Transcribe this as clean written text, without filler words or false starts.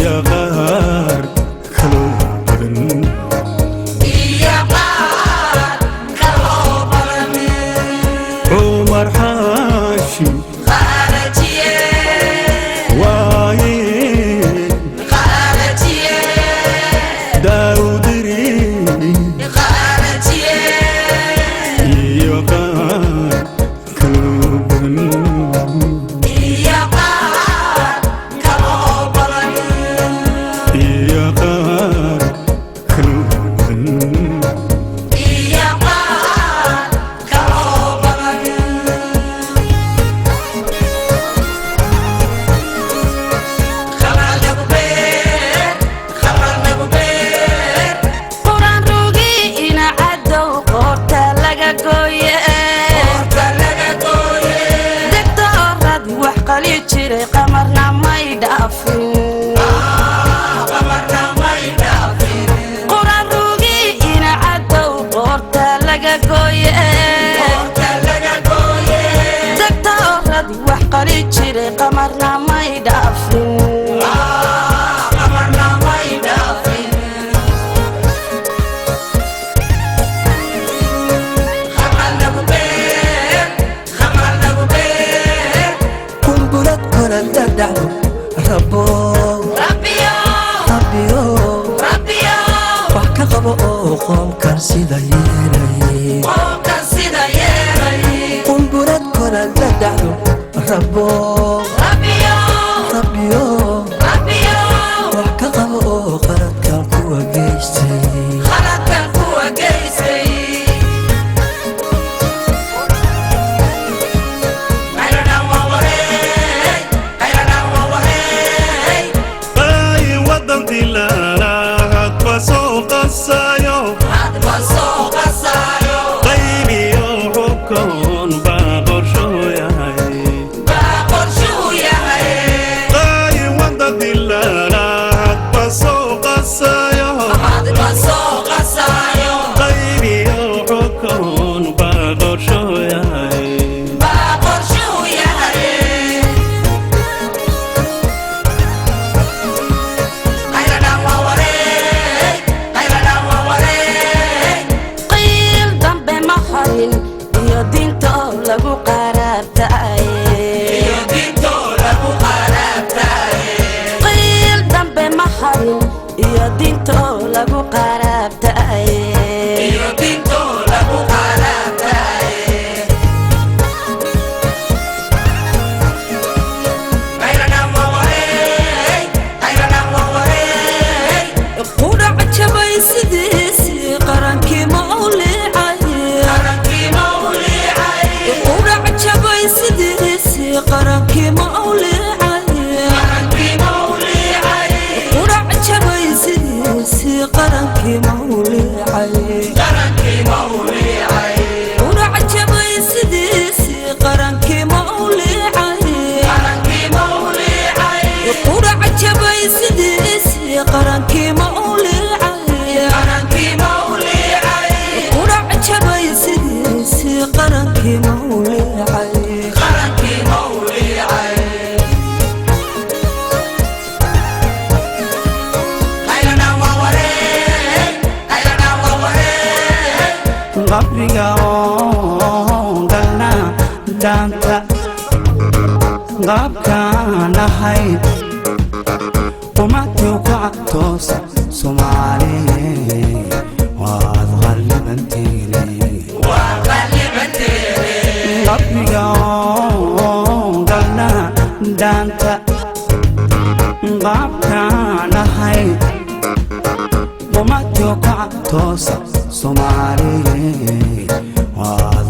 Iyo qaar kaloo badan. Cumar Xaashi waaye, Daawdiri iyo qaar kaloo badan. Iyo qaar kaloo badan. Quraan rugi ina cadow qoorta laga gooye, degtoorad wax qali jiray qamarna may dhaafin. Quraan rugi ina cadow qoorta laga gooye, degtoorad wax qali jiray qamarna may dhaafin. Kumbulad kala dhadhacdo rabo, rabbiyo wax ka qabo oo qoomkan sida yeelay. Kumbulad kala dhadhacdo rabo, rabbiyo wax ka qabo oo qaladkan kuwa geystay. Ay wadantii lalaadba soo qasayo, qaybiyo xukun baa qorshuu yahay. Ay wadantii lalaadba soo qasayo, qaybiyo xukun baa qorshuu yahay. Qiil dambe ma harin iyo diinto lagu qaraabtaaye. Qiil dambe ma harin iyo diinto lagu qaraabtaaye. Qudhac jabay sidiisii qarankii ma u liicay. Qudhac jabay sidiisii qarankii ma u liicay. Qudhac jabay sidiisii qarankii ma u liicay. Qudhac jabay sidiisii qarankii ma u liicay. Qudhac jabay sidiisii qarankii ma u liicay. Qudhac jabay sidiisii qarankii ma u liicay. Qabriga oo galna dhaanta qaabkaan ahayd umatiu kaca toosa. Soomaaliye, waad qallibanteene. Qabriga oo galna dhaanta qaabkaan ahayd umatiu kaca toosa. Soomaaliye, waad